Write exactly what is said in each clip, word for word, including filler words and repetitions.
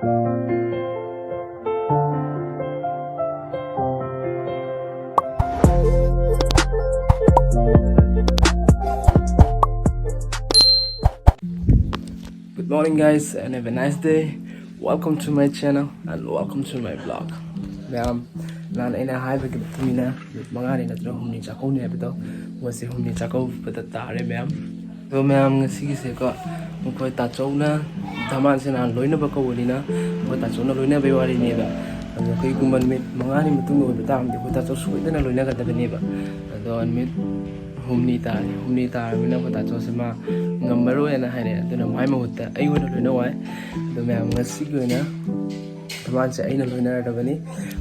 Good morning, guys, and have a nice day. Welcome to my channel and welcome to my vlog. ꯃꯌꯥꯝ, ꯅꯍꯥꯟ ꯑꯩꯅ ꯍꯥꯏꯕꯒꯤ ꯃꯇꯨꯡ ꯏꯟꯅ ꯅꯨꯃꯤꯠ ꯃꯉꯥꯅꯤ ꯅꯠꯇ꯭ꯔꯒ ꯍꯨꯝꯅꯤ ꯆꯥꯛꯀꯧꯅꯤ ꯍꯥꯏꯕꯗꯣ, ꯉꯁꯤ ꯍꯨꯝꯅꯤ ꯆꯥꯛꯀꯧꯕꯗ ꯇꯥꯔꯦ, ꯃꯌꯥꯝ꯫ ꯑꯗꯣ, ꯃꯌꯥꯝ, ꯉꯁꯤꯒꯤꯁꯦꯀꯣ, ꯃꯈꯣꯏ ꯇꯥꯆꯧꯅ ꯙꯃꯥꯟꯁꯦ ꯅꯍꯥꯟ ꯂꯣꯏꯅꯕ ꯀꯧꯕꯅꯤꯅ, ꯃꯈꯣꯏ ꯇꯥꯆꯧꯅ ꯂꯣꯏꯅꯕꯒꯤ ꯋꯥꯔꯤꯅꯦꯕ꯫ ꯑꯗꯣ, ꯀꯩꯒꯨꯝꯕ ꯅꯨꯃꯤꯠ ꯃꯉꯥꯅꯤ ꯃꯇꯨꯡꯗ ꯑꯣꯏꯕ ꯇꯥꯔꯒꯗꯤ, ꯑꯩꯈꯣꯏ ꯇꯥꯆꯧ ꯁꯣꯏꯗꯅ ꯂꯣꯏꯅꯒꯗꯕꯅꯦꯕ꯫ ꯑꯗꯣ, ꯅꯨꯃꯤꯠ ꯍꯨꯝꯅꯤ ꯇꯥꯔꯦ꯫ ꯍꯨꯝꯅꯤ ꯇꯥꯔꯕꯅꯤꯅ ꯑꯩꯈꯣꯏ ꯇꯥꯆꯧꯁꯦ ꯃꯥ ꯉꯝꯃꯔꯣꯏꯅ ꯍꯥꯏꯔꯛꯑꯦ꯫ ꯑꯗꯨꯅ ꯃꯥꯏ ꯃꯍꯨꯠꯇ ꯑꯩ ꯑꯣꯏꯅ ꯂꯣꯏꯅꯧ ꯍꯥꯏ꯫ ꯑꯗꯣ, ꯃꯌꯥꯝ, ꯉꯁꯤꯒꯤ ꯑꯣꯏꯅ ꯙꯃꯥꯟꯁꯦ ꯑꯩꯅ ꯂꯣꯏꯅꯔꯗꯕꯅꯤ꯫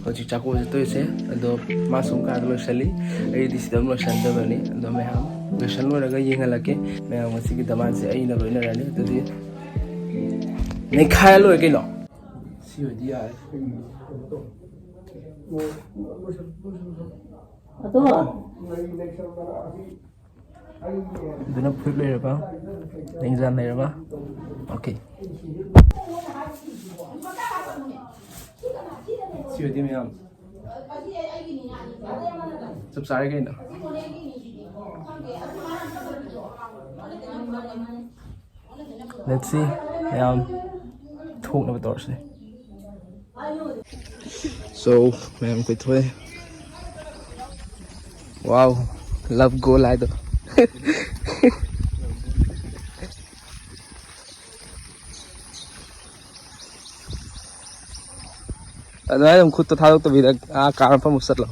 ꯍꯧꯖꯤꯛ ꯆꯥꯛꯀꯧꯕ ꯆꯠꯇꯣꯏꯁꯦ꯫ ꯑꯗꯣ, ꯃꯥ ꯁꯨꯝ ꯀꯥꯗ ꯂꯣꯏꯁꯜꯂꯤ, ꯑꯩꯗꯤ ꯁꯤꯗ ꯑꯗꯨꯝ ꯂꯣꯏꯁꯟꯗꯕꯅꯤ꯫ ꯑꯗꯣ, ꯃꯌꯥꯝ, ꯂꯣꯏꯁꯟ ꯂꯣꯏꯔꯒ ꯌꯦꯡꯍꯜꯂꯛꯀꯦ꯫ ꯃꯌꯥꯝ, ꯉꯁꯤꯒꯤ ꯙꯃꯥꯟꯁꯦ ꯑꯩꯅ ꯂꯣꯏꯅꯔꯅꯤ꯫ ꯑꯗꯨꯗꯤ ꯅꯩꯈꯥꯏꯔ ꯂꯣꯏꯔꯦ ꯀꯩꯅꯣ꯫ ꯁꯤ ꯑꯣꯏꯗꯤ ꯌꯥꯔꯦ꯫ ꯑꯗꯣ, ꯑꯗꯨꯅ ꯐꯨꯔꯤꯠ ꯂꯩꯔꯕ, ꯂꯦꯡꯖꯥꯟ ꯂꯩꯔꯕ꯫ ꯑꯣꯀꯦ꯫ ꯁꯤ ꯑꯣꯏꯗꯤ ꯃꯌꯥꯝ꯫ ꯆꯞ ꯆꯥꯔꯦ ꯀꯩꯅꯣ꯫ Let's see, ꯃꯌꯥꯝ ꯊꯣꯛꯅꯕ ꯇꯧꯔꯁꯦ꯫ So, ꯃꯌꯥꯝ ꯀꯣꯏꯊꯣꯛꯑꯦ꯫ Wow, love goal ꯍꯥꯏꯗꯣ꯫ ꯑꯗꯨꯃꯥꯏꯅ ꯑꯗꯨꯝ ꯈꯨꯠꯇꯣ ꯊꯥꯗꯣꯛꯇꯕꯤꯗ, ꯑꯥ, ꯀꯥꯔ ꯃꯐꯝ ꯑꯃ ꯆꯠꯂꯣ꯫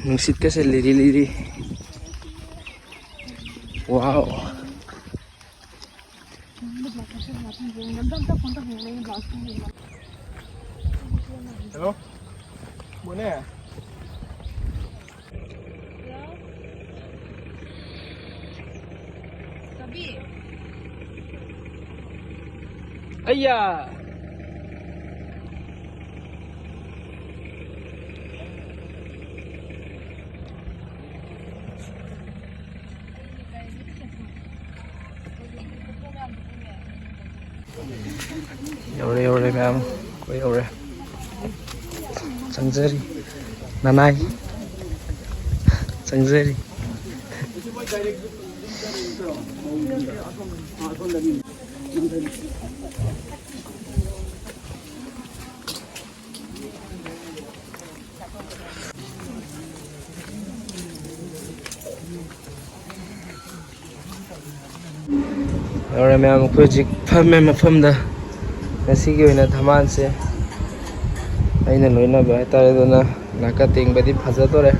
ꯅꯨꯡꯁꯤꯠꯀꯁꯦ ꯂꯤꯔꯤ ꯂꯤꯔꯤ꯫ Wow. Hello? ꯕꯣꯅꯦ? ꯆꯥꯕꯤ? ꯑꯩꯌꯥ꯫ ꯌꯧꯔꯦ, ꯌꯧꯔꯦ ꯃꯌꯥꯝ, ꯑꯩꯈꯣꯏ ꯌꯧꯔꯦ꯫ ꯆꯪꯖꯔꯤ꯫ ꯅꯅꯥꯏ꯫ ꯆꯪꯖꯔꯤ꯫ ꯌꯧꯔꯦ ꯃꯌꯥꯝ, ꯑꯩꯈꯣꯏ ꯍꯧꯖꯤꯛ ꯐꯝꯃꯦ ꯃꯐꯝꯗ꯫ ꯉꯁꯤꯒꯤ ꯑꯣꯏꯅ ꯊꯝꯕꯥꯜꯁꯦ ꯑꯩꯅ ꯂꯣꯏꯅꯕ ꯍꯥꯏꯇꯥꯔꯦ꯫ ꯑꯗꯨꯅ ꯅꯥꯀ ꯇꯦꯡꯕꯗꯤ ꯐꯖꯗꯣꯔꯦ꯫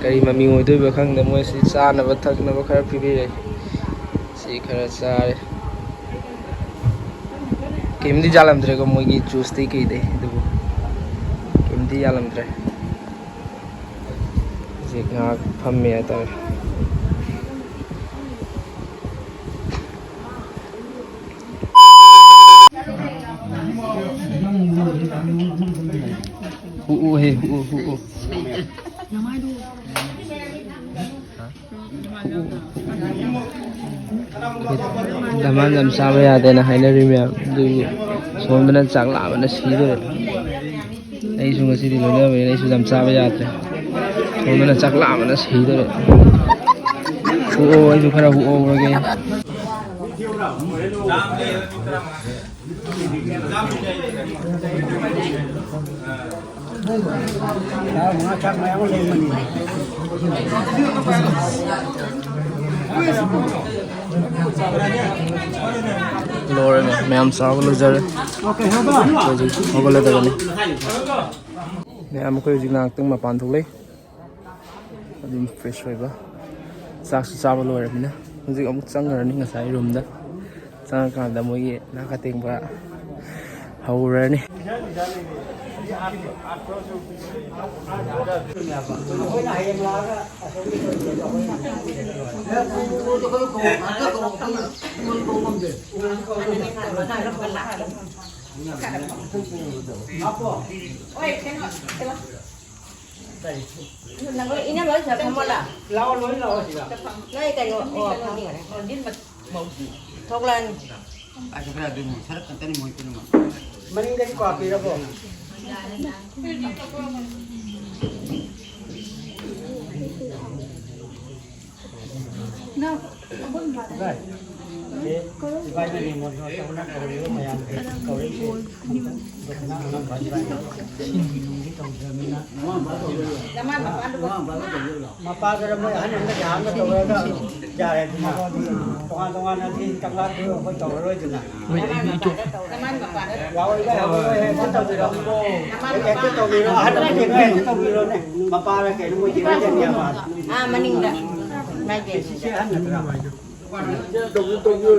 ꯀꯔꯤ ꯃꯃꯤ ꯑꯣꯏꯗꯣꯏꯕ ꯈꯪꯗꯦ꯫ ꯃꯣꯏꯁꯤ ꯆꯥꯅꯕ ꯊꯛꯅꯕ ꯈꯔ ꯄꯤꯕꯤꯔꯦ꯫ ꯁꯤ ꯈꯔ ꯆꯥꯔꯦ꯫ ꯀꯩꯝꯗꯤ ꯌꯥꯜꯂꯝꯗ꯭ꯔꯦꯀꯣ ꯃꯣꯏꯒꯤ ꯖꯨꯁꯇꯤ ꯀꯩꯗꯩ, ꯑꯗꯨꯕꯨ ꯀꯩꯝꯗꯤ ꯌꯥꯜꯂꯝꯗ꯭ꯔꯦ꯫ ꯍꯧꯖꯤꯛ ꯉꯥꯏꯍꯥꯛ ꯐꯝꯃꯤ ꯍꯥꯏꯇꯥꯔꯦ꯫ ꯍꯨꯛꯎ ꯍꯦ, ꯍꯨꯛꯎ, ꯍꯨꯛꯎ꯫ ꯗꯃꯥꯟ ꯌꯥꯝ ꯆꯥꯕ ꯌꯥꯗꯦꯅ ꯍꯥꯏꯅꯔꯤ ꯃꯌꯥꯝ, ꯑꯗꯨꯕꯨ ꯁꯣꯝꯗꯅ ꯆꯥꯛ ꯂꯥꯝꯕꯅ ꯁꯤꯗꯣꯔꯦ꯫ ꯑꯩꯁꯨ ꯉꯁꯤꯗꯤ ꯂꯣꯏꯅꯕꯅꯤꯅ ꯑꯩꯁꯨ ꯌꯥꯝ ꯆꯥꯕ ꯌꯥꯗ꯭ꯔꯦ꯫ ꯁꯣꯝꯗꯅ ꯆꯥꯛ ꯂꯥꯝꯕꯅ ꯁꯤꯗꯣꯔꯦ꯫ ꯍꯨꯛꯑꯣ, ꯑꯩꯁꯨ ꯈꯔ ꯍꯨꯛꯍꯧꯔꯒꯦ꯫ ꯂꯣꯏꯔꯦ, ꯃꯌꯥꯝ ꯆꯥꯕ ꯂꯣꯏꯖꯔꯦ꯫ ꯍꯧꯖꯤꯛ ꯍꯧꯒꯠꯂꯗꯕꯅꯤ꯫ ꯃꯌꯥꯝ ꯑꯩꯈꯣꯏ ꯍꯧꯖꯤꯛ ꯉꯥꯏꯍꯥꯛꯇꯪ ꯃꯄꯥꯟ ꯊꯣꯛꯂꯛꯏ꯫ ꯑꯗꯨꯝ ꯐ꯭ꯔꯦꯁ ꯑꯣꯏꯕ꯫ ꯆꯥꯛꯁꯨ ꯆꯥꯕ ꯂꯣꯏꯔꯕꯅꯤꯅ ꯍꯧꯖꯤꯛ ꯑꯃꯨꯛ ꯆꯪꯈ꯭ꯔꯅꯤ ꯉꯁꯥꯏ ꯔꯨꯝꯗ꯫ ꯆꯪꯉꯀꯥꯟꯗ ꯃꯣꯏꯒꯤ ꯅꯥꯀ ꯇꯦꯡꯕ ꯍꯧꯔꯅꯤ꯫ ꯏꯅꯝꯃ, ꯁꯤꯗ ꯐꯝꯃꯣ ꯂꯥꯎ꯫ ꯂꯥꯛꯑꯣ, ꯂꯣꯏ ꯂꯥꯛꯑꯣ ꯁꯤꯗ꯫ ꯅꯣꯏ ꯀꯩꯅꯣ, ꯑꯣ, ꯐꯝꯃꯤꯟꯅꯔꯦ꯫ ꯊꯣꯛꯂꯛꯑꯅꯤ꯫ ꯑꯁ, ꯈꯔ ꯑꯗꯨꯝ ꯁꯔꯞ ꯈꯛꯇꯅꯤ ꯃꯣꯏ ꯄꯨꯝꯅꯃꯛ꯫ ꯃꯅꯤꯡꯗꯒꯤ ꯀ꯭ꯋꯥ ꯄꯤꯔꯕꯣ? ꯚꯥꯏ, ꯑꯦ, ꯏꯕꯥꯏꯒꯤ ꯃꯦꯃꯣꯔꯤꯌꯦꯜ ꯇꯧꯅ ꯀꯧꯔꯤꯕ ꯃꯌꯥꯝꯁꯦ ꯀꯧꯔꯛꯏꯁꯦ꯫ ꯗꯈꯤꯅꯥ ꯑꯉꯝꯕ ꯏꯕꯥꯏꯅ ꯁꯤꯟꯕꯤꯒꯤ ꯇꯧꯖꯕꯅꯤꯅ꯫ ꯃꯄꯥꯗꯨꯅ ꯃꯣꯏ ꯑꯍꯟ ꯑꯃꯗ ꯌꯥꯝꯅ ꯇꯧꯔꯒ ꯌꯥꯔꯦ ꯑꯗꯨꯅ꯫ ꯇꯣꯉꯥꯟ ꯇꯣꯉꯥꯟꯅ ꯁꯤ ꯀꯪꯂꯥꯗꯨ ꯑꯩꯈꯣꯏ ꯇꯧꯔꯔꯣꯏꯗꯅ꯫ ꯌꯥꯎꯔꯣꯏꯗ, ꯌꯥꯎꯔꯣꯏ, ꯍꯦꯛꯇ ꯇꯧꯕꯤꯔꯣ꯫ ꯍꯦꯛꯇ ꯇꯧꯕꯤꯔꯣ, ꯑꯍꯟ ꯑꯃꯗꯤ ꯍꯦꯛꯇ ꯇꯧꯕꯤꯔꯣꯅꯦ꯫ ꯃꯄꯥꯔ ꯀꯩꯅꯣ ꯃꯣꯏ ꯆꯦ ꯍꯣꯏ ꯆꯠꯅꯤ ꯍꯥꯏꯕ꯫ ꯑꯥ, ꯃꯅꯤꯡꯗ꯫ ꯁꯤꯁꯦ ꯑꯍꯟ ꯅꯠꯇ꯭ꯔꯥ? ꯇꯧꯕꯤꯌꯨ, ꯇꯧꯕꯤꯌꯨ,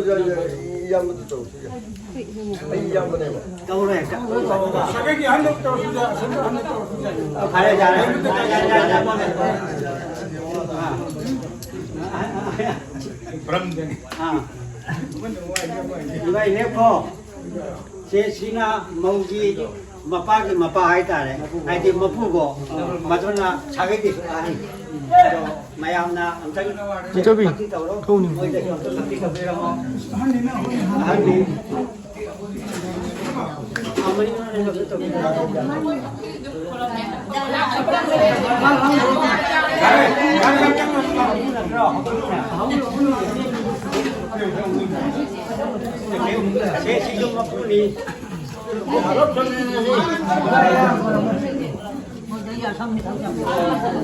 ꯏꯌꯥꯝꯕꯗ ꯇꯧꯁꯤ꯫ ꯑꯩ ꯏꯌꯥꯝꯕꯅꯦꯕ꯫ ꯇꯧꯔꯦ, ꯍꯦꯛꯇ꯫ ꯁꯥꯒꯩꯒꯤ ꯑꯍꯟꯗ ꯇꯧꯔꯁꯨ ꯌꯥꯏ, ꯑꯁꯣꯝꯒꯤ ꯑꯍꯟꯗ ꯇꯧꯔꯁꯨ ꯌꯥꯏ꯫ ꯐꯔꯦ, ꯌꯥꯔꯦ꯫ ꯑꯥ꯫ ꯈꯨꯔꯝꯗꯅꯤ꯫ ꯑꯥ꯫ ꯏꯕꯥꯏ ꯂꯦꯞꯈꯣ꯫ ꯁꯦ, ꯁꯤꯅ ꯃꯧꯒꯤ ꯃꯄꯥꯒꯤ ꯃꯄꯥ ꯍꯥꯏꯇꯥꯔꯦ, ꯍꯥꯏꯗꯤ ꯃꯄꯨꯀꯣ, ꯃꯗꯨꯅ ꯁꯥꯒꯩꯗꯤ ꯑꯍꯟ꯫ ꯑꯗꯣ ꯃꯌꯥꯝꯅ ꯑꯝꯇꯪ ꯅꯤꯡꯊꯧꯕꯤ, ꯄꯥꯔꯇꯤ ꯇꯧꯔꯣ꯫ ꯊꯣꯡꯅꯤꯡꯕ꯫ ꯃꯣꯏꯗꯁꯨ ꯑꯝꯇ ꯄꯥꯔꯇꯤ ꯇꯧꯕꯤꯔꯝꯃꯣ꯫ ꯑꯍꯟꯅꯤ꯫ ꯑꯃꯅꯤ ꯑꯝꯇ ꯇꯧꯕꯤꯔꯝꯃꯣ꯫ ꯁꯦ, ꯁꯤꯁꯨ ꯃꯄꯨꯅꯤ꯫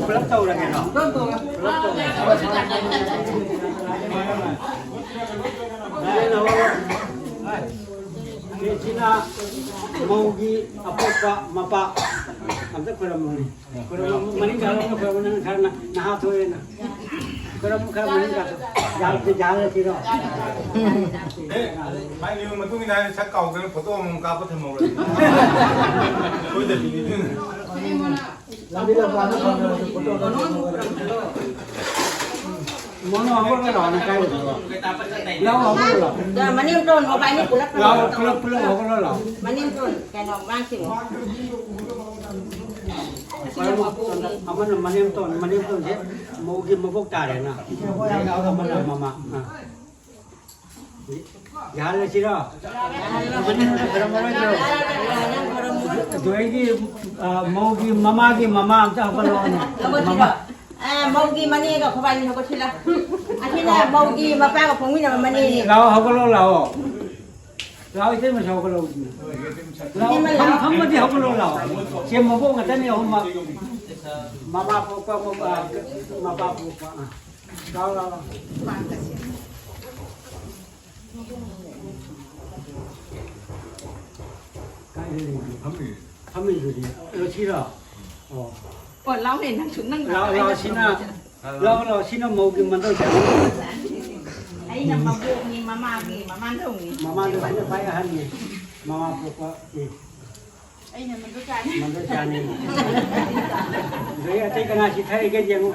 ꯄꯨꯂꯞ ꯇꯧꯔꯒꯦꯔꯣ? ꯄꯨꯂꯞ ꯇꯧꯔꯒꯦ꯫ ꯁꯤꯅ ꯃꯧꯒꯤ ꯑꯄꯣꯛꯄ ꯃꯄꯥ꯫ ꯑꯝꯇ ꯈꯣꯏꯔꯝꯃꯨꯅꯦ꯫ ꯈꯣꯏꯔꯝꯃꯨ, ꯃꯅꯤꯡ ꯈꯔ ꯈꯣꯏꯔꯝꯃꯨ, ꯅꯪ ꯈꯔ ꯅꯍꯥ ꯊꯣꯛꯑꯦꯅ꯫ ꯈꯣꯏꯔꯝꯃꯨ, ꯈꯔ ꯃꯅꯤꯡ ꯈꯔ꯫ ꯌꯥꯝ ꯌꯥꯔꯁꯤꯔꯣ? ꯑꯦ, ꯃꯥꯏ ꯅꯤꯌꯣꯝ ꯃꯇꯨꯡ ꯏꯟꯅ ꯍꯥꯏꯔꯗꯤ ꯁꯛ ꯀꯥꯎꯗꯅ ꯐꯣꯇꯣ ꯑꯃꯃꯝ ꯀꯥꯞꯄ ꯊꯝꯍꯧꯔꯁꯤ꯫ ꯁꯣꯏꯗꯕꯤꯅꯤ ꯑꯗꯨꯅ꯫ ꯂꯝꯕꯤ ꯂꯝꯈꯥꯡꯗ ꯐꯪꯗ꯭ꯔꯁꯨ ꯐꯣꯇꯣꯗ ꯊꯝꯍꯧꯔꯁꯤ꯫ ꯃꯣꯅꯣ ꯍꯧꯒꯠꯂꯣ ꯂꯥꯛꯑꯣ, ꯀꯥꯏꯗꯅꯣ? ꯂꯥꯛꯑꯣ, ꯍꯧꯒꯠꯂꯣ ꯂꯥꯛꯑꯣ꯫ ꯃꯅꯤꯡ ꯇꯣꯟ ꯃꯣꯕꯥꯏꯜꯅꯤ ꯄꯨꯂꯞ ꯂꯥꯛꯑꯣ, ꯄꯨꯂꯞ ꯄꯨꯂꯞ ꯍꯧꯒꯠꯂꯣ ꯂꯥꯛꯑꯣ꯫ ꯃꯅꯤꯡ ꯇꯣꯟ ꯀꯩꯅꯣ ꯃꯥꯡꯈꯤꯕ꯫ ꯑꯃꯅ ꯃꯅꯦꯝ ꯇꯣꯟ, ꯃꯅꯦꯝ ꯇꯣꯟꯁꯦ ꯃꯧꯒꯤ ꯃꯕꯣꯛ ꯇꯥꯔꯦꯅ꯫ ꯑꯃꯅ ꯃꯃꯥ꯫ ꯑꯥ꯫ ꯌꯥꯍꯜꯂꯁꯤꯔꯣ? ꯑꯃꯅ ꯈꯔꯝꯃꯔꯣꯏꯗ꯭ꯔꯣ? ꯑꯗꯨ ꯑꯩꯒꯤ, ꯑ, ꯃꯧꯒꯤ ꯃꯃꯥꯒꯤ ꯃꯃꯥ ꯑꯝꯇ ꯍꯧꯒꯠꯂꯛꯑꯣꯅꯦ꯫ ꯃꯃꯥ꯫ ꯑ, ꯃꯧꯒꯤ ꯃꯅꯦꯒ ꯈꯣꯏꯕꯥꯅꯤ ꯍꯧꯒꯠꯁꯤꯔ? ꯑꯁꯤꯅ ꯃꯧꯒꯤ ꯃꯄꯥꯒ ꯄꯣꯛꯃꯤꯟꯅꯕ ꯃꯅꯦꯅꯦ꯫ ꯂꯥꯛꯑꯣ, ꯍꯧꯒꯠꯂꯣ, ꯂꯥꯛꯑꯣ꯫ ꯂꯥꯛꯑꯣ, ꯏꯇꯩꯃꯁꯨ ꯍꯧꯒꯠꯂꯛꯑꯣ꯫ ꯂꯥꯛꯑꯣ, ꯐꯝ-, ꯐꯝꯃꯗꯤ ꯍꯧꯒꯠꯂꯣ, ꯂꯥꯛꯑꯣ꯫ ꯁꯦ ꯃꯕꯣꯛ ꯉꯥꯛꯇꯅꯤ ꯑꯍꯨꯝꯃꯛ꯫ ꯃꯃꯥ ꯄꯣꯛꯄ, ꯃꯄꯥ, ꯃꯄꯥ ꯄꯣꯛꯄ꯫ ꯑ꯫ ꯂꯥꯛꯑꯣ, ꯂꯥꯛꯑꯣ, ꯂꯥꯛꯑꯣ꯫ ꯀꯥꯏꯗ ꯂꯩꯒꯦ? ꯐꯝꯃꯤꯗꯨꯗꯤ꯫ ꯑꯣ, ꯁꯤꯔꯣ? ꯑꯣ꯫ ꯑꯣ, ꯂꯥꯎꯅꯦ, ꯅꯪꯁꯨ, ꯅꯪ ꯂꯥꯎ, ꯂꯥꯎ, ꯂꯥꯎ, ꯁꯤꯅ, ꯂꯥꯎ, ꯂꯥꯎ, ꯁꯤꯅ ꯃꯧꯒꯤ ꯃꯟꯗꯧ ꯆꯥꯅꯤ꯫ ꯑꯩꯅ ꯃꯕꯣꯛꯅꯤ, ꯃꯃꯥꯒꯤ, ꯃꯃꯥꯡꯗꯧꯅꯤ꯫ ꯃꯃꯥꯡꯗ ꯁꯤꯅ ꯈ꯭ꯋꯥꯏ ꯑꯍꯟꯅꯤ, ꯃꯃꯥ ꯄꯣꯛꯄ꯫ ꯎꯝ꯫ ꯑꯩꯅ ꯃꯟꯗꯧ ꯆꯥꯅꯤ꯫ ꯃꯟꯗꯧ ꯆꯥꯅꯤ꯫ ꯑꯗꯩ ꯑꯇꯩ ꯀꯅꯥ ꯆꯤꯊꯔꯤꯒꯦ ꯌꯦꯡꯉꯨ꯫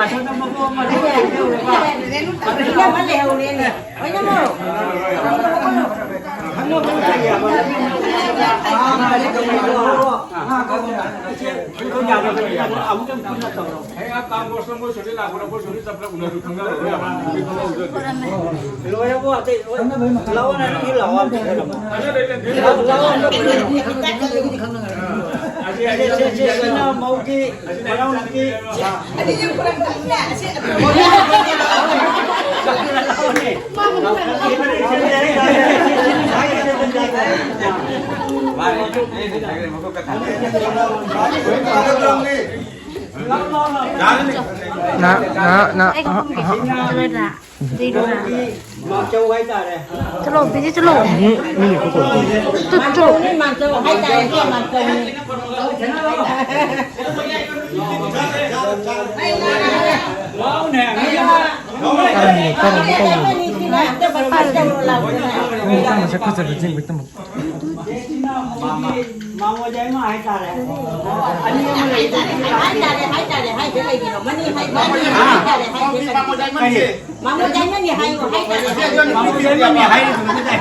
ꯑꯁꯣꯝꯗ ꯃꯕꯣꯛ ꯑꯃ ꯂꯩꯍꯧꯔꯦ꯫ ꯂꯣꯏꯔꯕꯣ? ꯑꯇꯩ ꯂꯣꯏ-, ꯂꯥꯛꯑꯣ, ꯂꯥꯛꯑꯣ, ꯂꯥꯛꯑꯣ, ꯂꯥꯛꯑꯣ꯫ ꯁꯦ, ꯁꯦ, ꯁꯦ, ꯁꯤꯅ ꯃꯧꯒꯤ ꯃꯅꯥꯎꯅꯨꯄꯤ꯫ ꯅ, ꯅ, ꯅ, ꯑ, ꯑ꯫ ꯃꯧꯒꯤ ꯃꯥꯆꯧ ꯍꯥꯏꯇꯥꯔꯦ꯫ ꯆꯠꯂꯣ, ꯕꯤꯖꯤ ꯆꯠꯂꯣ꯫ ꯎꯝ, ꯎꯝ, ꯎꯝ꯫ ꯆꯠ, ꯆꯠ꯫ ꯃꯥꯆꯧꯅꯤ, ꯃꯥꯆꯧ ꯍꯥꯏꯇꯥꯔꯦ, ꯁꯤ ꯃꯥꯆꯧꯅꯤ꯫ ꯃꯁꯛ ꯐꯖꯕ ꯌꯦꯡꯕ ꯇꯝꯃꯣ꯫ ꯃꯥꯃꯣꯖꯥꯏꯃ ꯍꯥꯏꯇꯥꯔꯦ꯫ ꯑꯅꯤ ꯑꯃ ꯂꯩ꯫ ꯍꯥꯏꯇꯥꯔꯦ, ꯍꯥꯏꯇꯥꯔꯦ, ꯍꯥꯏꯗꯦ ꯀꯩꯒꯤꯅꯣ? ꯃꯅꯤ ꯍꯥꯏ-, ꯃꯅꯤ ꯍꯥꯏꯇꯥꯔꯦ, ꯍꯥꯏꯗꯦ ꯀꯩꯒꯤꯅꯣ? ꯃꯥꯃꯣꯖꯥꯏꯃꯅꯤ ꯍꯥꯏꯌꯨ, ꯍꯥꯏꯇꯥꯔꯦ, ꯍꯥꯏꯗꯦ꯫ ꯃꯥꯃꯣꯖꯥꯏꯃꯅꯤ ꯍꯥꯏꯔꯤꯗꯨꯅ ꯇꯥꯏ꯫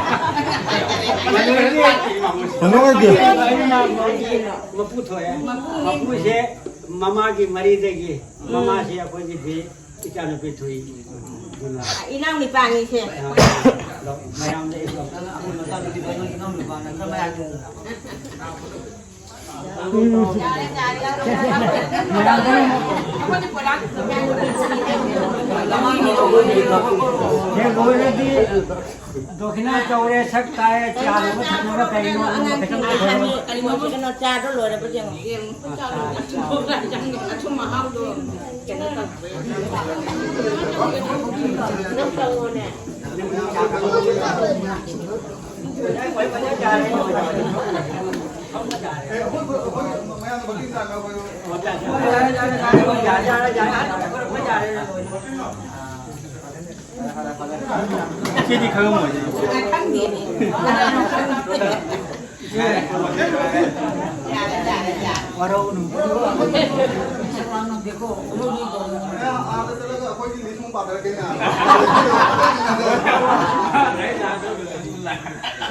ꯀꯩꯅꯣꯒꯤ ꯃꯄꯨ ꯊꯣꯛꯑꯦ꯫ ꯃꯄꯨꯁꯦ ꯃꯃꯥꯒꯤ ꯃꯔꯤꯗꯒꯤ, ꯃꯃꯥꯁꯦ ꯑꯩꯈꯣꯏꯒꯤꯗꯤ ꯏꯆꯥꯅꯨꯄꯤ ꯊꯣꯛꯏ꯫ ꯑꯗꯨꯅ ꯏꯅꯥꯎ ꯅꯤꯄꯥꯅꯤꯁꯦ꯫ ꯃꯌꯥꯝꯗ ꯏꯆꯥ ꯍꯦꯛ ꯂꯣꯏꯔꯗꯤ ꯗꯣꯈꯤꯅꯥ ꯇꯧꯔꯦ, ꯁꯛ ꯇꯥꯛꯑꯦ, ꯆꯥꯅꯕ ꯊꯛꯅꯕ ꯀꯩꯅꯣ ꯑꯗꯨꯝꯕ ꯈꯤꯇꯪ ꯄꯨꯊꯣꯔꯛꯑꯣ꯫ ꯀꯔꯤ ꯃꯄꯨ ꯀꯩꯅꯣ ꯆꯥꯗꯣ ꯂꯣꯏꯔꯕ ꯌꯦꯡꯉꯣ꯫ ꯑꯊꯨꯝ ꯃꯍꯥꯎꯗꯣ ꯀꯩꯅꯣ ꯇꯧ꯫ ꯏꯆꯦꯗꯤ ꯈꯪꯉꯝꯃꯣꯏ꯫ ꯈꯪꯗꯦꯅꯦ꯫ ꯋꯥꯔꯧꯅꯨ꯫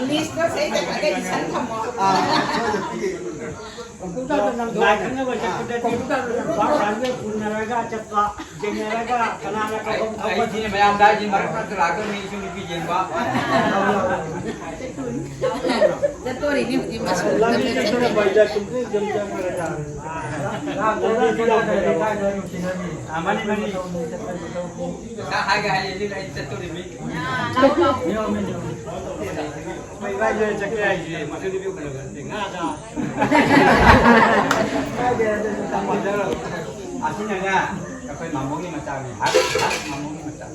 ꯂꯤꯁꯇꯣ ꯁꯤꯗ ꯏꯁꯟ ꯊꯝꯃꯣ꯫ ꯂꯥꯏ ꯈꯪꯅꯕ ꯆꯠꯄꯗꯗꯤ ꯚꯥꯞ ꯇꯥꯔꯒ ꯄꯨꯟꯅꯔꯒ ꯆꯠꯄ, ꯌꯦꯡꯅꯔꯒ ꯀꯅꯥꯅ ꯀꯧꯐꯝ ꯊꯣꯛꯄ ꯑꯩꯁꯤꯅ ꯃꯌꯥꯝꯗ ꯍꯥꯏꯁꯤ ꯃꯔꯛ ꯃꯔꯛꯇ ꯂꯥꯛꯀꯗꯕꯅꯤ, ꯑꯩꯁꯨ ꯅꯨꯄꯤ ꯌꯦꯡꯕ꯫ ꯆꯠꯇꯣꯔꯤꯅꯤ ꯍꯧꯖꯤꯛ ꯃꯁꯨ꯫ ꯂꯝꯕꯤ ꯆꯠꯄꯗ ꯕꯥꯏꯗ ꯆꯨꯝꯗ꯭ꯔꯤꯡ ꯆꯨꯝ ꯆꯪꯉꯒ ꯆꯥꯔꯦ꯫ ꯑꯥ, ꯃꯥꯅꯤ, ꯃꯥꯅꯤ꯫ ꯉꯁꯥꯏ ꯍꯥꯏꯒꯦ ꯍꯥꯏꯔꯦ, ꯑꯗꯨꯒ ꯑꯩ ꯆꯠꯇꯣꯔꯤꯃꯤ꯫ ꯃꯤ ꯏꯕꯥꯏꯗ ꯆꯠꯀꯦ ꯍꯥꯏꯁꯦ ꯃꯁꯨ ꯅꯨꯄꯤ ꯎꯅꯕ ꯅꯠꯇꯦ, ꯉꯥ ꯆꯥ꯫ ꯑꯁꯤꯅꯅꯦ, ꯑꯩꯈꯣꯏ ꯃꯥꯃꯣꯒꯤ ꯃꯆꯥꯅꯤ꯫ ꯍꯥꯏ, ꯍꯥꯏ, ꯃꯥꯃꯣꯒꯤ ꯃꯆꯥ꯫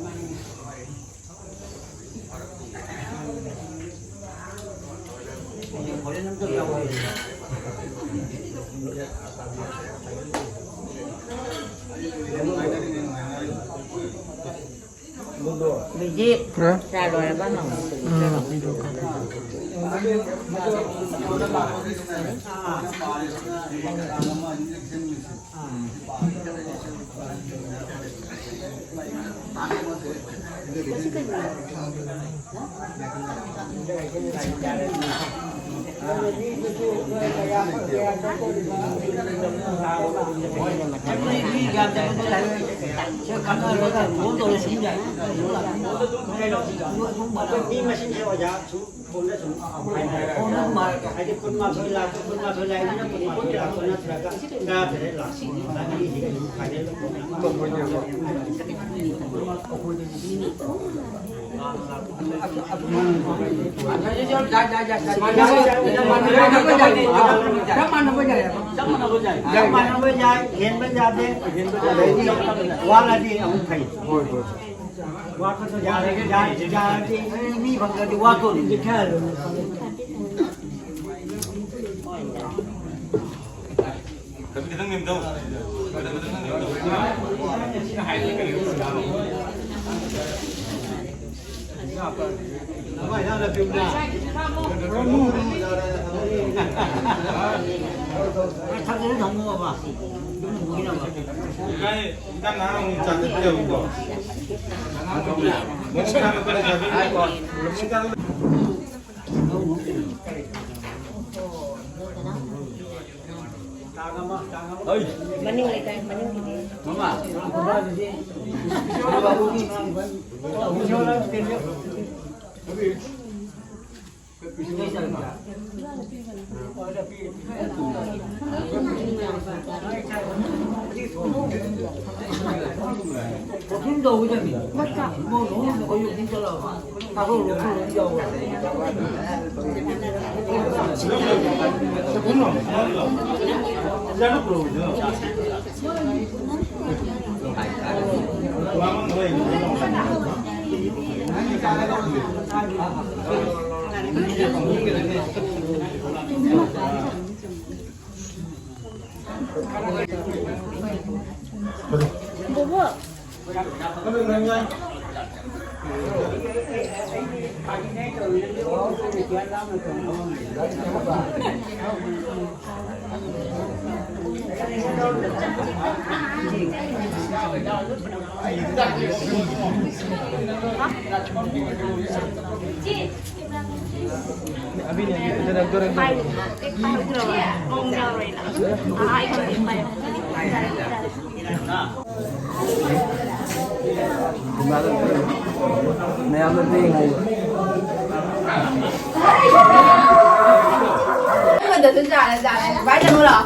ꯕꯤꯖꯤ, ꯍꯥ? ꯆꯥ ꯂꯣꯏꯔꯕ ꯍꯪꯉꯣ꯫ ꯎꯝ꯫ ꯃꯤ ꯃꯁꯤꯡꯁꯦ ꯑꯣꯖꯥ ꯁꯨꯝ ꯐꯣꯟꯗ ꯁꯨꯝ ꯍꯥꯏꯅꯔꯦ꯫ ꯍꯥꯏꯗꯤ ꯀꯨꯟꯃꯥꯊꯣꯏ ꯂꯥꯛꯄ, ꯀꯨꯟꯃꯥꯊꯣꯏ ꯂꯥꯛꯏꯁꯤꯅ ꯀꯨꯟꯃꯥꯊꯣꯏ ꯂꯥꯛꯄ ꯅꯠꯇ꯭ꯔꯒ ꯇꯔꯥꯇꯔꯦꯠ ꯂꯥꯛꯄ, ꯃꯤꯁꯤꯒ ꯁꯨꯝ ꯈꯥꯏꯗꯣꯛꯑꯒ ꯆꯞ ꯃꯥꯟꯅꯕ ꯌꯥꯏ, ꯍꯦꯟꯕ ꯌꯥꯗꯦ꯫ ꯋꯥꯠꯂꯗꯤ ꯑꯃꯨꯛ ꯐꯩ꯫ ꯋꯥꯠꯄꯗꯣ ꯌꯥꯔꯦ, ꯌꯥꯔꯦ, ꯌꯥꯔꯗꯤ ꯃꯤ ꯐꯪꯗ꯭ꯔꯗꯤ ꯋꯥꯠꯇꯣꯔꯤꯅꯤ꯫ ꯃꯅꯤꯡ ꯂꯩꯀꯥꯏ, ꯃꯅꯤꯡꯒꯤꯗꯤ꯫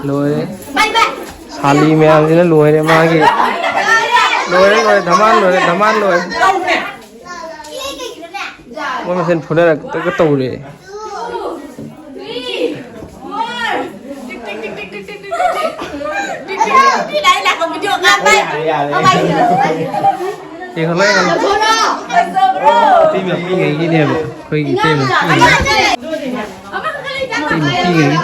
ꯂꯣꯏꯔꯦ꯫ ꯁꯥꯂꯤ ꯃꯌꯥꯝꯁꯤꯅ ꯂꯣꯏꯔꯦ ꯃꯥꯒꯤ꯫ ꯂꯣꯏꯔꯦ, ꯂꯣꯏꯔꯦ, ꯙꯃꯥꯟ ꯂꯣꯏꯔꯦ, ꯙꯃꯥꯟ ꯂꯣꯏꯔꯦ꯫ ꯃꯣꯏ ꯃꯁꯦꯟ ꯐꯨꯅꯔꯛꯇꯒ ꯇꯧꯔꯦ꯫ ꯌꯦꯡꯍꯜꯂꯣ, ꯌꯦꯡꯍꯜꯂꯣ꯫ ꯏꯇꯩ ꯃꯄꯤꯉꯩꯒꯤꯅꯦꯕ, ꯑꯩꯈꯣꯏꯒꯤ ꯏꯇꯩ ꯃꯄꯤꯉꯩ꯫ ꯏꯇꯩ ꯃꯄꯤꯉꯩꯒꯤ꯫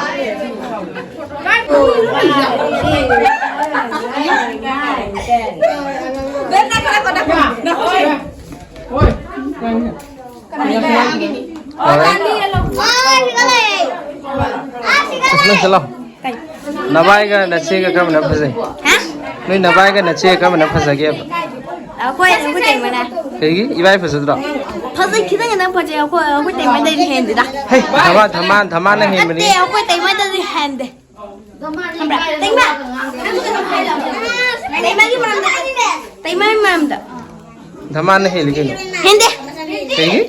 ꯅꯪ ꯆꯠꯂꯣ꯫ ꯅꯕꯥꯏꯒ ꯅꯆꯦꯒ ꯀꯔꯝꯕꯅ ꯐꯖꯩ? ꯍꯥ? ꯅꯣꯏ ꯅꯕꯥꯏꯒ ꯅꯆꯦꯒ ꯀꯔꯝꯕꯅ ꯐꯖꯒꯦꯕ? ꯑꯩꯈꯣꯏ, ꯑꯩꯈꯣꯏ ꯇꯩꯃꯅ꯫ ꯀꯩꯒꯤ? ꯏꯕꯥꯏ ꯐꯖꯗ꯭ꯔꯣ? ꯐꯖꯩ, ꯈꯤꯇꯪ ꯈꯤꯇꯪ ꯐꯖꯩ꯫ ꯑꯩꯈꯣꯏ, ꯑꯩꯈꯣꯏ ꯇꯩꯃꯗꯩꯗꯤ ꯍꯦꯟꯗꯦꯗ꯫ ꯍꯦ, ꯙꯃꯥꯟ, ꯙꯃꯥꯟ, ꯙꯃꯥꯟꯅ ꯍꯦꯟꯕꯅꯤ꯫ ꯅꯠꯇꯦ, ꯑꯩꯈꯣꯏ ꯇꯩꯃꯗꯩꯗꯤ ꯍꯦꯟꯗꯦ꯫ ꯈꯪꯕ꯭ꯔꯥ? ꯇꯩꯃ! ꯅꯪꯁꯨ ꯀꯩꯅꯣ ꯍꯥꯏꯔꯣ꯫ ꯇꯩꯃꯒꯤ ꯃꯔꯝꯗ꯫ ꯇꯩꯃꯒꯤ ꯃꯔꯝꯗ꯫ ꯙꯃꯥꯟꯅ ꯍꯦꯜꯂꯤ ꯀꯩꯅꯣ꯫ ꯍꯦꯟꯗꯦ꯫ ꯀꯩꯒꯤ?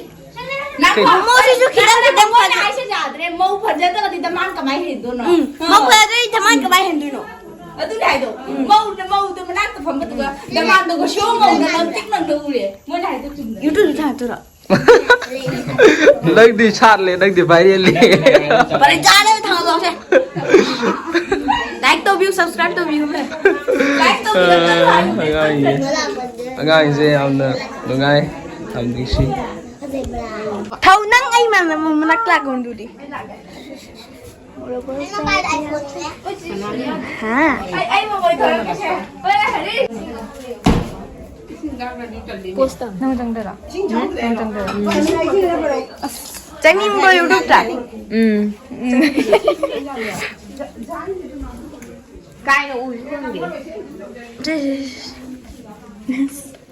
ꯅꯪ ꯀꯩ? ꯃꯣꯃꯣꯁꯤꯁꯨ ꯈꯤꯇꯪ ꯈꯤꯇꯪ ꯃꯣꯏꯅ ꯐꯖꯩ꯫ ꯍꯥꯏꯁꯦ ꯌꯥꯗ꯭ꯔꯦ꯫ ꯃꯧ ꯐꯖꯗ꯭ꯔꯒꯗꯤ ꯙꯃꯥꯟ ꯀꯃꯥꯏ ꯍꯦꯟꯗꯣꯏꯅꯣ? ꯎꯝ꯫ ꯃꯧ ꯐꯖꯗ꯭ꯔꯗꯤ ꯙꯃꯥꯟ ꯀꯃꯥꯏ ꯍꯦꯟꯗꯣꯏꯅꯣ? ꯑꯗꯨꯅꯦ ꯍꯥꯏꯗꯣ꯫ ꯎꯝ꯫ ꯃꯧꯅ ꯃꯧꯗꯣ ꯃꯅꯥꯛꯇ ꯐꯝꯕꯗꯨꯒ ꯙꯃꯥꯟꯗꯣ ꯉꯁꯤ ꯃꯧꯅ ꯉꯝꯇꯤꯛ ꯉꯝꯗ ꯎꯔꯦ꯫ ꯃꯣꯏꯅ ꯍꯥꯏꯗꯣ ꯆꯨꯝꯗ꯭ꯔꯣ? YouTube ꯊꯥꯒꯠꯇꯣꯏꯔꯣ? ꯅꯪꯗꯤ ꯁꯥꯠꯂꯦ, ꯅꯪꯗꯤ ꯚꯥꯏꯔꯦꯜꯂꯦ꯫ ꯄꯔꯦꯡ ꯆꯥꯅꯕ ꯊꯥꯡꯒꯠꯂꯛꯑꯣꯁꯦ꯫ Like ꯇꯧꯕꯤꯌꯨ, subscribe ꯇꯧꯕꯤꯌꯨ꯫ Like ꯇꯧꯕꯤꯌꯨ, subscribe ꯇꯧꯕꯤꯌꯨ꯫ ꯑꯉꯥꯡꯁꯦ, ꯑꯉꯥꯡꯁꯦ ꯌꯥꯝꯅ ꯅꯨꯡꯉꯥꯏ, ꯌꯥꯝ ꯅꯨꯡꯁꯤ꯫ ꯊꯧ ꯅꯪ ꯑꯩ ꯃꯅꯥꯛ ꯂꯥꯛꯀꯣꯟꯗꯨꯗꯤ꯫ ꯍꯥ? ꯑꯩ, ꯑꯩ ꯃꯃꯣꯏ ꯊꯣꯔꯛꯀꯦꯁꯦ꯫ ꯍꯣꯏ, ꯍꯔꯤ꯫ ꯅꯪ ꯆꯪꯗꯣꯏꯔꯣ? ꯅꯪ ꯆꯪꯗꯣꯏꯔꯣ? ꯆꯪꯅꯤꯡꯕ꯭ꯔꯣ ꯌꯨꯇ꯭ꯌꯨꯕꯇ? ꯎꯝ꯫ ꯀꯥꯏꯅ ꯎꯁꯨ ꯈꯪꯗꯦ꯫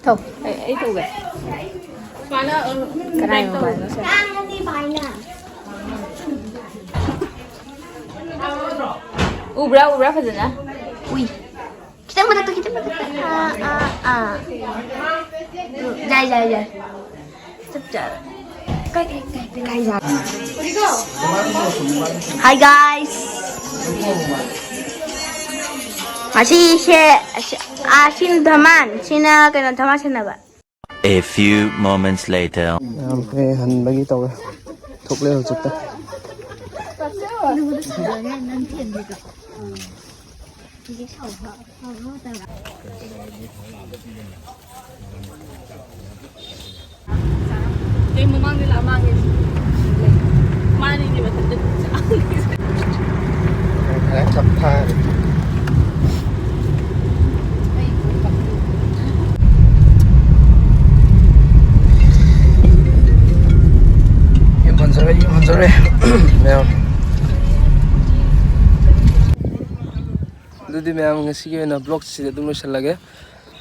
ꯊꯧ꯫ ꯑꯩ ꯑꯩ ꯊꯧꯒꯦ꯫ ꯁꯨꯃꯥꯏꯅ, ꯎꯝ, ꯀꯅꯥꯏ ꯃꯣꯕꯥꯏꯜꯅꯣ ꯁꯦ? ꯎꯕ꯭ꯔꯥ ꯎꯕ꯭ꯔꯥ ꯐꯖꯅ? ꯎꯏ꯫ ꯈꯤꯇꯪ ꯃꯊꯛꯇ, ꯈꯤꯇꯪ ꯃꯊꯛꯇ꯫ ꯑꯥ, ꯑꯥ, ꯑꯥ꯫ ꯌꯥꯏ, ꯌꯥꯏ, ꯌꯥꯏ꯫ ꯆꯞ ꯆꯥꯔꯦ꯫ ꯀꯥꯏ, ꯀꯥꯏ, ꯀꯥꯏ, ꯀꯥꯏ ꯌꯥꯏ? Hi guys. ꯉꯁꯤꯁꯦ ꯑꯁ, ꯑꯥ, ꯁꯤꯅ ꯙꯃꯥꯟ, ꯁꯤꯅ ꯀꯩꯅꯣ ꯙꯃꯥꯟ ꯁꯥꯟꯅꯕ꯫ A few moments later. ꯌꯥꯝ ꯐꯩ, ꯍꯟꯕꯒꯤ ꯇꯧꯔꯦ꯫ ꯊꯣꯛꯂꯦ ꯍꯧꯖꯤꯛꯇ꯫ ꯃꯃꯥꯡꯗ ꯂꯥꯛ ꯃꯥꯡꯉꯦ꯫ ꯃꯥꯅꯤꯅꯦ ꯃꯊꯟꯇ꯫ ꯆꯞ ꯐꯥꯔꯦ꯫ ꯌꯨꯝ ꯍꯟꯖꯔꯦ, ꯌꯨꯝ ꯍꯟꯖꯔꯦ꯫ ꯃꯌꯥꯝ꯫ ꯑꯗꯨꯗꯤ ꯃꯌꯥꯝ, ꯉꯁꯤꯒꯤ ꯑꯣꯏꯅ vlog ꯁꯤꯗ ꯑꯗꯨꯝ ꯂꯣꯏꯁꯤꯜꯂꯒꯦ꯫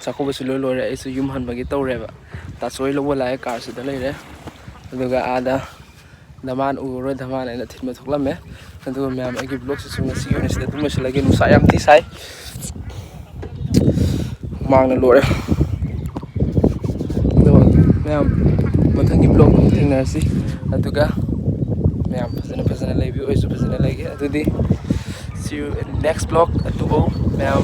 ꯆꯥꯛꯀꯧꯕꯁꯨ ꯂꯣꯏ ꯂꯣꯏꯔꯦ, ꯑꯩꯁꯨ ꯌꯨꯝ ꯍꯟꯕꯒꯤ ꯇꯧꯔꯦꯕ꯫ ꯇꯥꯆꯧ ꯍꯣꯏ ꯂꯧꯕ ꯂꯥꯛꯑꯦ, car ꯁꯤꯗ ꯂꯩꯔꯦ꯫ ꯑꯗꯨꯒ ꯑꯥꯗ ꯙꯃꯥꯟ ꯎꯔꯔꯣꯏ, ꯙꯃꯥꯟ ꯑꯩꯅ ꯊꯤꯟꯕ ꯊꯣꯛꯂꯝꯃꯦ꯫ ꯑꯗꯨꯒ ꯃꯌꯥꯝ, ꯑꯩꯒꯤ vlog ꯁꯤꯁꯨ ꯉꯁꯤꯒꯤ ꯑꯣꯏꯅ ꯁꯤꯗ ꯑꯗꯨꯝ ꯂꯣꯏꯁꯤꯜꯂꯒꯦ꯫ ꯅꯨꯡꯁꯥ ꯌꯥꯝ ꯊꯤ ꯁꯥꯏ꯫ ꯍꯨꯃꯥꯡꯅ ꯂꯣꯏꯔꯦ꯫ ꯑꯗꯣ ꯃꯌꯥꯝ, ꯃꯊꯪꯒꯤ vlog ꯑꯃꯨꯛ ꯊꯦꯡꯅꯔꯁꯤ꯫ ꯑꯗꯨꯒ ꯃꯌꯥꯝ ꯐꯖꯅ ꯐꯖꯅ ꯂꯩꯕꯤꯌꯨ, ꯑꯩꯁꯨ ꯐꯖꯅ ꯂꯩꯒꯦ꯫ ꯑꯗꯨꯗꯤ see you in next vlog꯫ ꯑꯗꯨꯕꯨ ꯃꯌꯥꯝ,